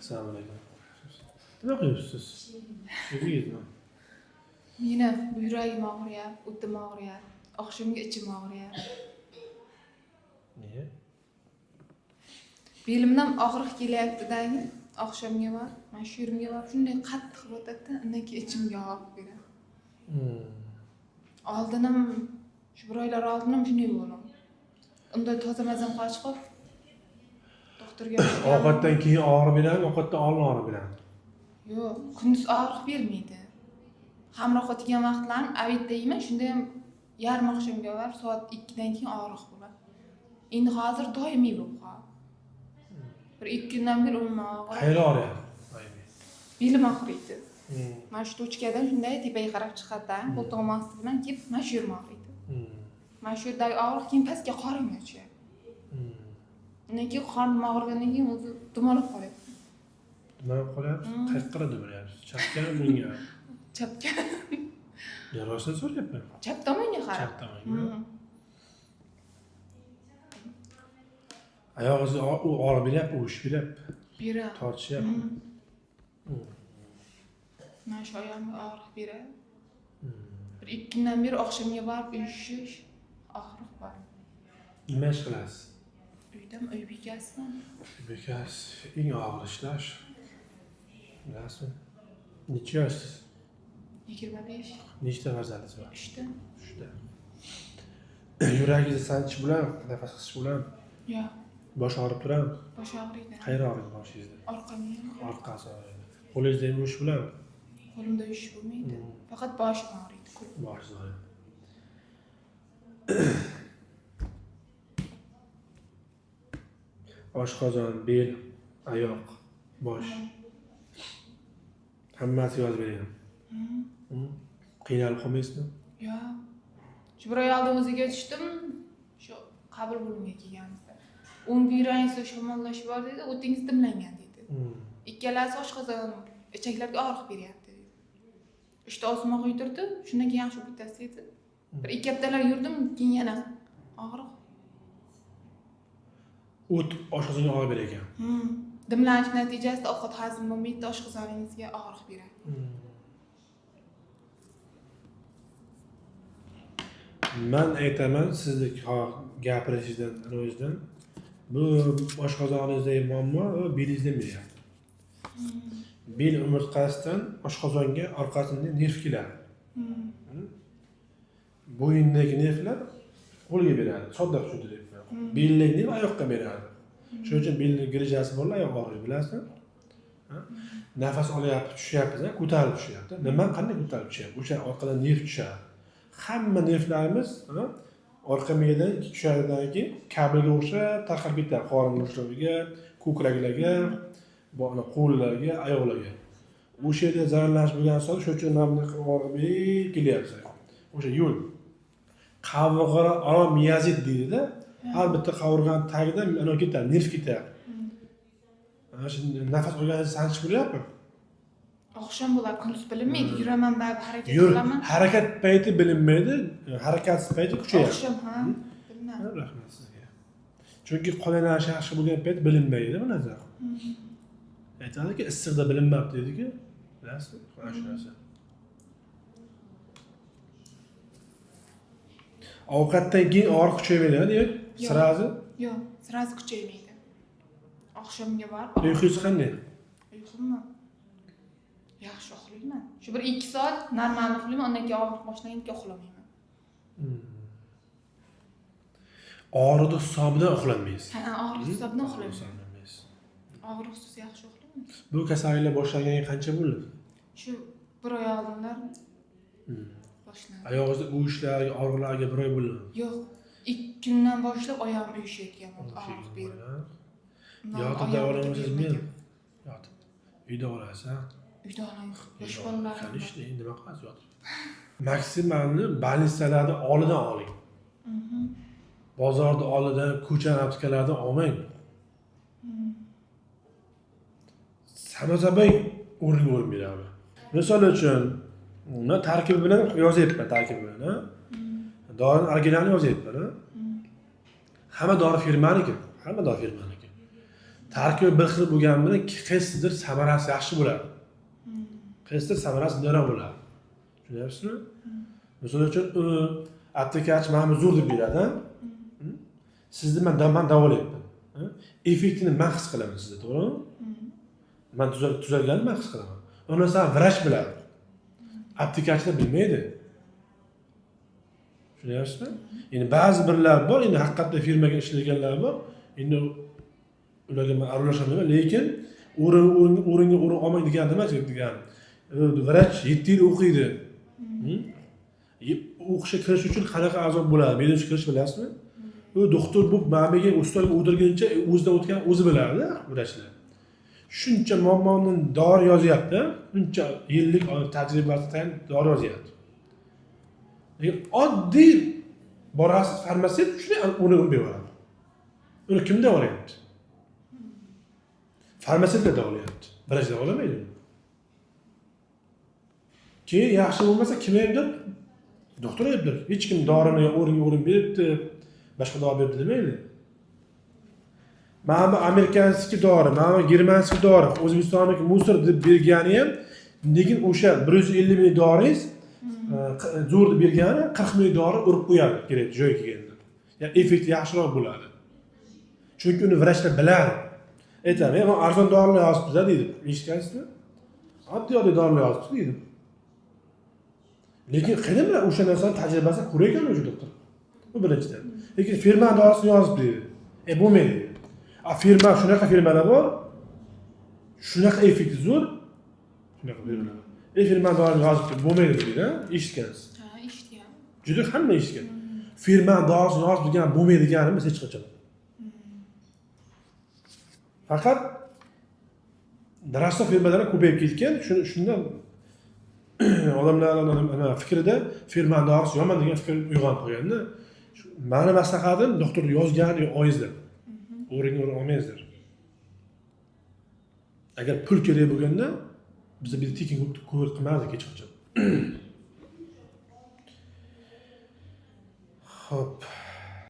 Assalomu alaykum. Nima qilyapsiz? Yedingizmi? Meni buyragim og'riyapti, o'tim og'riyapti, oqshomga ichim og'riyapti. Niye? Belimdan og'riq kelyapti-dagi, oqshomga borib, mana shu yerimga borib shunday qattiq botadi, undan keyin ichimga og'riq beradi. Oldin ham shu bir oylar oldin ham shunday bo'lgan. Unday toza mazam qochib qolib, doktorga borgan. Ovqatdan keyin og'riq beradimi, ovqatdan oldin og'riq beradimi? Yo'q, kunduz og'riq bermaydi. Xamir ovqat yegan vaqtlarim обед da yeyman, shunda ham yarim oqshomga borib soat 2 dan keyin og'riq bo'ladi. Endi hozir doimiy bo'lib qoldi. Bir 2 kundan beri umuman og'riq. Qayeri og'riyapti? Belim og'riydi. Mana shu точка dan shunday tepaga qarab chiqadi, qo'ltig'im osti bilan kelib mana shu yerim og'riydi. Mana shu yerdagi og'riq keyin pastga qoringa tushadi. Undan keyin qornim og'rigandan keyin o'zi dumalab qolyapti. Dumalab qolyapsiz? Hmm. Qayerga qarab dumalayapsiz? Chapgami, o'ngga? Chapga. Men rostini so'rayapman. Chap tomonga qarab. Chap tomonga. Oyog'ingiz u og'riq beryapti, uvish beryapti. Beradi. Tortishyapti. Mana shu oyog'imga og'riq beradi. Bir 2 kundan beri oqshomga borib uyushish og'riq bor. Nima ish qilasiz? Uydam, uy bekasiman. Uy bekasi eng og'ir ishlar. Bilasizmi? Necha yoshsiz? 25. Nechta farzandingiz bor? 3ta. 3ta. Yuragingizni sanchish bilan, nafas qisish bilan? Yo'q. Bosh og'rib turadimi? Bosh og'riydi. Qayeri og'riydi boshingizda? Orqamda. Orqasi og'riydi. Qo'lingizda ham uvish bilan? Qo'limda uvish bo'lmaydi. Faqat boshim og'riydi ko'p. Boshingiz og'riydi. Oshqozon, bel, oyoq, bosh. Hammasi yozib beraman. Qiynalib qolmaysizmi? Yo'q. Shu bir oy oldin o'ziga tushdim. Shu qabul bo'limiga kelganimizda. O'ng buyragingizda shamollash bor dedi, o'tingiz dimlangan dedi. Ikkalasi oshqozon, ichaklarga og'riq beryapti dedi. 3 ta osma quydirdi, shundan keyin yaxshi bo'lib ketasiz dedi. Bir 2 haftalar yurdim, keyin yana og'riq. O't oshqozonga og'riq berar ekan. Dimlanish natijasida ovqat hazm bo'lmaydi, oshqozoningizga og'riq beradi. Men aytaman, sizni gapirishingizdan, ana o'zidan bu oshqozoningizdagi muammo belingizdan beryapti. Bel umurtqasidan oshqozonga orqasidan nerv keladi. Bo'yindagi nervlar qo'lga beradi. Sodda tushuntiryapman. Beldagi nerv oyoqqa beradi. Shuning uchun belning grijasi borlar, oyoq og'riydi, bilasizmi? Ha? Nafas olyapti, tushyapmiz, ha? Ko'tarilib tushyapti. Nima qanday ko'tarilib tushyapti? O'sha orqadan nerv tushadi. Hamma nervlarimiz, ha, orqa miyadan tushadidan keyin kabelga o'xshab tarqalib ketadi, qorin bo'shlig'iga, ko'kraklarga, qo'llarga, oyoqlarga. O'sha yerda zararlanish bo'lgan hisob, shuning uchun mana bunaqa og'riq kelyapti. O'sha yo'l. Qavurg'a aro miyazit deydi-da. Har bitta qavurg'ani tagida ana ketadi, nerv ketadi. Ana shu nafas olganingizda sanchish bo'lyapmi? Oqshom bo'ladi, kunduz bilinmaydi, yuraman baribir, harakat qilaman. Harakat payti bilinmaydi, harakatsiz payti kuchayadi. Oqshom, ha, bilinadi. Ha, rahmat sizga. Chunki qon aylanishi yaxshi bo'lgan payt bilinmaydi bu narsa. Aytadiki, issiqda bilinmabdi dediku. Bilasizmi? Mana shu narsa. Ovqatdan keyin og'riq kuchaymaydi, demak, Yo'q. sirazi? Yo'q, sirazi kuchaymaydi. Oqshomga borib Uyqungiz qanday? Uyqummi? Yaxshi uxlayman. Shu bir 2 soat normal uxlayman, undan keyin og'riq boshlangan keyin uxlamayman. Og'riqni hisobidan uxlamaysiz. Ha, og'riq hisobidan uxlayman. Uxlamaysiz. Og'riqsiz yaxshi uxlayman. Bu kasalliklar boshlanganiga qancha bo'ldi? Shu bir oy oldinlar boshlandi. Oyog'ingizda uvishlarga, og'riqlarga bir oy bo'ldimi? Yo'q, 2 kundan boshlab oyog'im uyushayotgan bo'ldi, Uyushayotgan og'riq berib. bo'ldi. Undan Yotib oyog'im davolanmaysizmi? bermagan. Yotib. Uyda olasiz, ha? Uyda olaman. Yosh bolalarim bor. Qani endi nima qilasiz yotib? Maksimalni больницаlarni olidan oling. Bozorni olidan, ko'cha aptekalardan olmang. Samozabay o'rniga o'rin beradi. Misol uchun, men tarkibi bilan yozyapman, tarkibi bilan, ha? Dorini originalini yozyapman, ha? Hamma dori firmaniki, hamma dori firmaniki. Tarkibi bir xil bo'lgani bilan qaysidir samarasi yaxshi bo'ladi. Qaysidir samarasi noroq bo'ladi. Tushunyapsizmi? Misol uchun, aptekachi mana bu zo'r deb beradi. Sizni man davolayapman. Effektini man his qilaman sizda, to'g'rimi? Man tuzalganini man his qilaman. U narsani vrach biladi. Aptekachilar bilmaydi. Tushunyapsizmi? Endi ba'zi birlar bor, endi haqiqatda firmaga ishlaganlar bor. Endi ularga man aralashaman, lekin o'ringa o'rin olmang degani emas, degani. Vrach 7 yil o'qiydi. O'qishga kirish uchun qanaqa azob bo'ladi? Medinstitutga kirish bilasizmi? U doktor bo'lib mamiga ustolga o'tirguncha o'zidan o'tgan o'zi biladi vrachlar. Shuncha muammoni dori yozyapti, shuncha yillik tajribasi tayanib dori yozyapti. Lekin oddiy borasiz farmatsevt shunday uni beradi. Uni kim davolayapti? Farmatsevtlar davolayapti. Vrach davolamaydi. Keyin yaxshi bo'lmasa kim aybdor? Doktor aybdor. Hech kim dorini o'ringa o'rin beribdi, boshqa dori beribdi demaydi. Mana bu американский dori, mana bu германский dori, O'zbekistonniki мусор deb bergani ham, lekin o'sha 150 ming doringiz zo'r deb bergani 40 ming dori urib qo'yadi kerak joyiga kelganda. Ya'ni effekti yaxshiroq bo'ladi. Chunki uni vrachlar biladi. Aytadi, "Men arzon dorilar yozibdi" deydi. Eshitgansizmi? Oddiy oddiy dorilar yozibdi deydi. Lekin qayerdan biladi o'sha narsani tajribasini ko'rayotgan o'sha doktor. Bu birinchidan. Lekin firma dorisini yozib deydi. Bo'lmaydi deydi. A firma shunaqa firmalar bor. Shunaqa effekti zo'r. Shunaqa firmalar. Firma dorisini yozibdi, bo'lmaydi deydi, eshitgansiz. Ha, eshitgan. Juda hamma eshitgan. Firma dorisini yozib degan bo'lmaydi deganimiz hech qachon. Faqat rosa firmalar ko'payib ketgan, shundan odamlar fikrida firma dorisi yomon degan fikr uyg'onib qolganda. Mani maslahatim doktor yozgan yo oyingizlar. O'ringa o'rin olmaysizlar. Agar pul kerak bo'lganda biz bitta tekin ko'p qilmasdik hech qachon. Xo'p.